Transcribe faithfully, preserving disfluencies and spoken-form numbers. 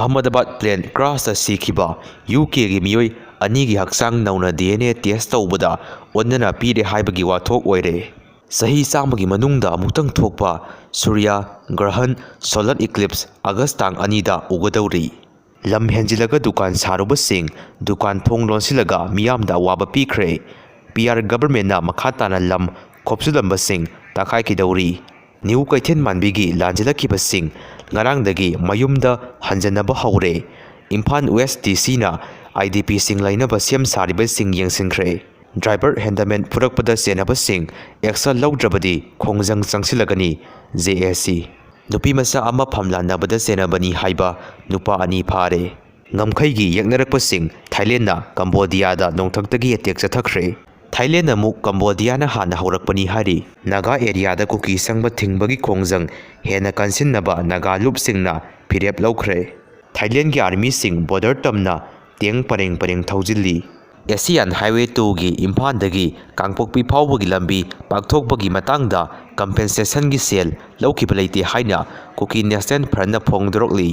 Ahmedabad plane ꯀ꯭ꯔꯥꯁꯇ ꯁꯤꯈꯤꯕ U ꯀꯦꯒꯤ ꯃꯤꯑꯣꯏ ꯑꯅꯤꯒꯤ ꯍꯛꯆꯥꯡ ꯅꯧꯅ ꯗꯤ ꯑꯦꯟ ꯑꯦ ꯇꯦꯁ ꯇꯧꯕꯗ ꯑꯣꯟꯅꯅ ꯄꯤꯔꯦ ꯍꯥꯏꯕꯒꯤ ꯋꯥꯊꯣꯛ ꯑꯣꯏꯔꯦ꯫ ꯆꯍꯤ ꯆꯥꯝꯃꯒꯤ ꯃꯅꯨꯡꯗ ꯑꯃꯨꯛꯇꯪ ꯊꯣꯛꯄ ꯁꯨꯔꯌ ꯒ꯭ꯔꯍꯟ, ꯁꯣꯂꯔ ꯏꯀ꯭ꯂꯤꯞꯁ, ꯑꯥꯒꯁ ꯇꯥꯡ ꯑꯅꯤꯗ ꯎꯒꯗꯧꯔꯤ꯫ ꯂꯝ ꯍꯦꯟꯖꯤꯜꯂꯒ ꯗꯨꯀꯥꯟ ꯁꯥꯔꯨꯕꯁꯤꯡ ꯗꯨꯀꯥꯟ ꯊꯣꯡ ꯂꯣꯟꯁꯤꯜꯂꯒ ꯃꯤꯌꯥꯝꯗ ꯑꯋꯥꯕ ꯄꯤꯈ꯭ꯔꯦ꯫ ꯄꯤ ꯑꯥꯔ ꯒꯚꯔꯟꯃꯦꯟꯠꯅ ꯃꯈꯥ ꯇꯥꯅ ꯂꯝ ꯈꯣꯞꯆꯤꯜꯂꯝꯕꯁꯤꯡ ꯇꯥꯈꯥꯏꯈꯤꯗꯧꯔꯤ꯫ ꯅ꯭ꯌꯨ ꯀꯩꯊꯦꯜ ꯃꯥꯟꯕꯤꯒꯤ ꯂꯥꯟꯖꯦꯜꯂꯛꯈꯤꯕꯁꯤꯡ ꯉꯔꯥꯡꯗꯒꯤ ꯃꯌꯨꯝꯗ ꯍꯟꯖꯤꯟꯅꯕ ꯍꯧꯔꯦ꯫ ꯏꯝꯐꯥꯜ ꯋꯦꯁ ꯗꯤ ꯁꯤꯅ ꯑꯥꯏ ꯗꯤ ꯄꯤꯁꯤꯡ ꯂꯩꯅꯕ ꯁꯦꯝ ꯁꯥꯔꯤꯕꯁꯤꯡ ꯌꯦꯡꯁꯤꯟꯈ꯭ꯔꯦ꯫ ꯗ꯭ꯔꯥꯏꯚꯔ ꯍꯦꯟꯗꯃꯦꯟ ꯐꯨꯔꯛꯄꯗ ꯆꯦꯟꯅꯕꯁꯤꯡ ꯑꯦꯛꯁꯟ ꯂꯧꯗ꯭ꯔꯕꯗꯤ ꯈꯣꯡꯖꯪ ꯆꯪꯁꯤꯜꯂꯒꯅꯤ, ꯖꯦ ꯑꯦ ꯁꯤ꯫ ꯅꯨꯄꯤꯃꯆꯥ ꯑꯃ ꯐꯝꯂꯥꯟꯅꯕꯗ ꯆꯦꯟꯅꯕꯅꯤ ꯍꯥꯏꯕ ꯅꯨꯄꯥ ꯑꯅꯤ ꯐꯥꯔꯦ꯫ ꯉꯝꯈꯩꯒꯤ ꯌꯦꯛꯅꯔꯛꯄꯁꯤꯡ ꯊꯥꯏꯂꯦꯟꯅ ꯀꯝꯕꯣꯗꯤꯌꯥꯗ ꯅꯣꯡꯊꯛꯇꯒꯤ ꯑꯦꯇꯦꯛ ꯆꯠꯊꯈ꯭ꯔꯦ꯫ ꯊꯥꯏꯂꯦꯟ ꯑꯃꯨꯛ ꯀꯝꯕꯣꯗꯤꯌꯥꯅ ꯍꯥꯟꯅ ꯍꯧꯔꯛꯄꯅꯤ ꯍꯥꯏꯔꯤ꯫ ꯅꯥꯒꯥ ꯑꯦꯔꯤꯌꯥꯗ ꯀꯨꯀꯤ ꯆꯪꯕ ꯊꯤꯡꯕꯒꯤ ꯈꯣꯡꯖꯪ ꯍꯦꯟꯅ ꯀꯟꯁꯤꯟꯅꯕ ꯅꯥꯒꯥ ꯂꯨꯞꯁꯤꯡꯅ ꯐꯤꯔꯦꯞ ꯂꯧꯈ꯭ꯔꯦ꯫ ꯊꯥꯏꯂꯦꯟꯒꯤ ꯑꯥꯔꯃꯤꯁꯤꯡ ꯕꯣꯔꯗꯔ ꯇꯝꯅ ꯇꯦꯡ ꯄꯔꯦꯡ ꯄꯔꯦꯡ ꯊꯧꯖꯤꯜꯂꯤ꯫ ꯑꯦꯁꯤꯌꯥꯟ ꯍꯥꯏꯋꯦ ꯇꯨꯒꯤ ꯏꯝꯐꯥꯜꯗꯒꯤ ꯀꯥꯡꯄꯣꯛꯄꯤ ꯐꯥꯎꯕꯒꯤ ꯂꯝꯕꯤ ꯄꯥꯛꯊꯣꯛꯄꯒꯤ ꯃꯇꯥꯡꯗ ꯀꯝꯄꯦꯟꯁꯦꯁꯟꯒꯤ ꯁꯦꯜ ꯂꯧꯈꯤꯕ ꯂꯩꯇꯦ ꯍꯥꯏꯅ ꯀꯨꯀꯤ ꯅꯦꯁꯅꯦꯜ ꯐ꯭ꯔꯟꯠꯅ ꯐꯣꯡꯗꯣꯔꯛꯂꯤ꯫